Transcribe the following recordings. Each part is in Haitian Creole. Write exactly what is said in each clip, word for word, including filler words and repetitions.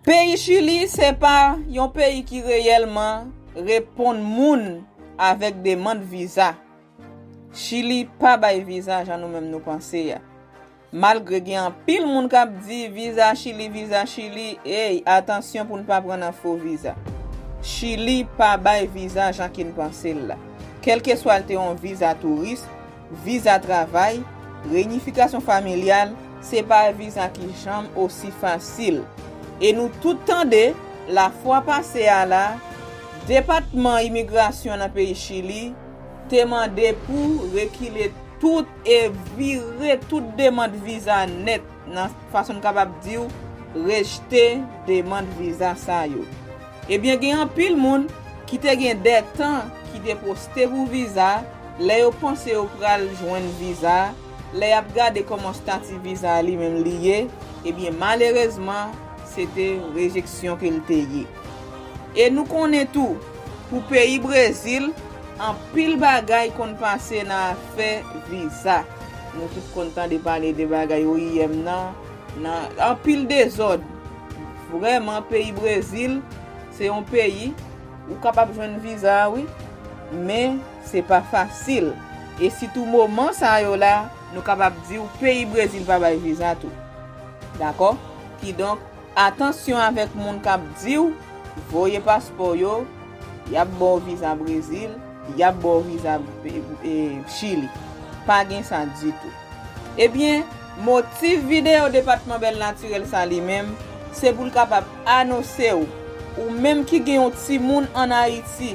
Peyi Chili se pa yon peyi ki reyèlman reponn moun avèk demann viza. Chili pa bay viza jan nou menm nou panse a. Malgre gen anpil moun k ap di viza Chili, viza Chili, ey, atansyon pou n pa pran nan fo viza. Chili pa bay viza jan ke n panse l la. Kèlkeswa l te yon viza touris, viza travay, reyinifikasyon familyal, se pa viza ki janm osi fasil. E nou tout tande, lafwa pase a la, depatman imigrasyon nan peyi Chili te mande pou rekile tout e vire tout demann viza nèt, nan fason n kapab di w, rejte demann viza sa yo. Ebyen, gen anpil moun ki te gen de tan ki te poste pou viza, lè yo panse yo pral jwenn viza, lè y ap gade kòman stati viza a li menm li ye, ebyen, malerezman, se te rejeksyon ke l te ye. E nou konnen tou, pou peyi Brezil, anpil bagay konn pase nan afè viza. Nou tout konn tande pale de bagay O I M nan, nan anpil dezòd. Vrèman, peyi Brezil, se yon peyi ou kapab jwenn viza, wi, men se pa fasil. E sitou moman sa yo la, nou kapab di w peyi Brezil pa bay viza tou. Dakò? Kidonk, atansyon avèk moun k ap di w voye paspò yo, y ap ba w viza Brezil, y ap ba w viza, e, e, Chili. Pa gen sa ditou. Ebyen, motif videyo Depatman Bèl Natirèl sa li menm, se pou l kapab anonse w, ou menm ki gen yon timoun ann Ayiti,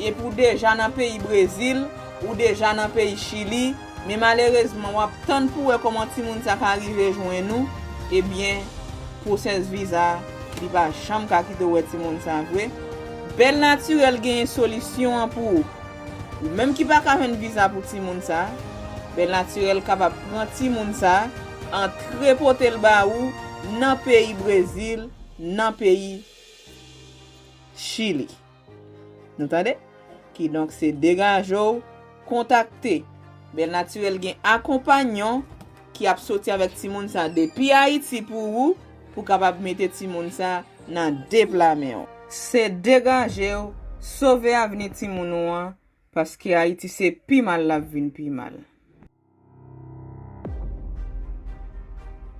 epi w deja nan peyi Brezil, ou deja nan peyi Chili, men malerezman w ap tann pou wè kòman timoun sa ka rive jwenn ou, ebyen, pwosès viza, li pa janm ka kite w wè timoun sa vre. Bèl Natirèl genyen solisyon an pou ou. Ou menm ki pa ka jwenn viza pou timoun sa, Bèl Natirèl kapab pran timoun sa, antre pote l ba ou nan peyi Brezil, nan peyi Chili. Nou tande? Kidonk, se degaje w, kontakte. Bèl Natirèl gen akonpanyan ki ap soti avèk timoun sa depi Ayiti pou ou, pou kapab mete timoun sa nan de pla men w. Se degaje w, sove avni timoun ou an, paske Ayiti se pi mal l ap vin pi mal.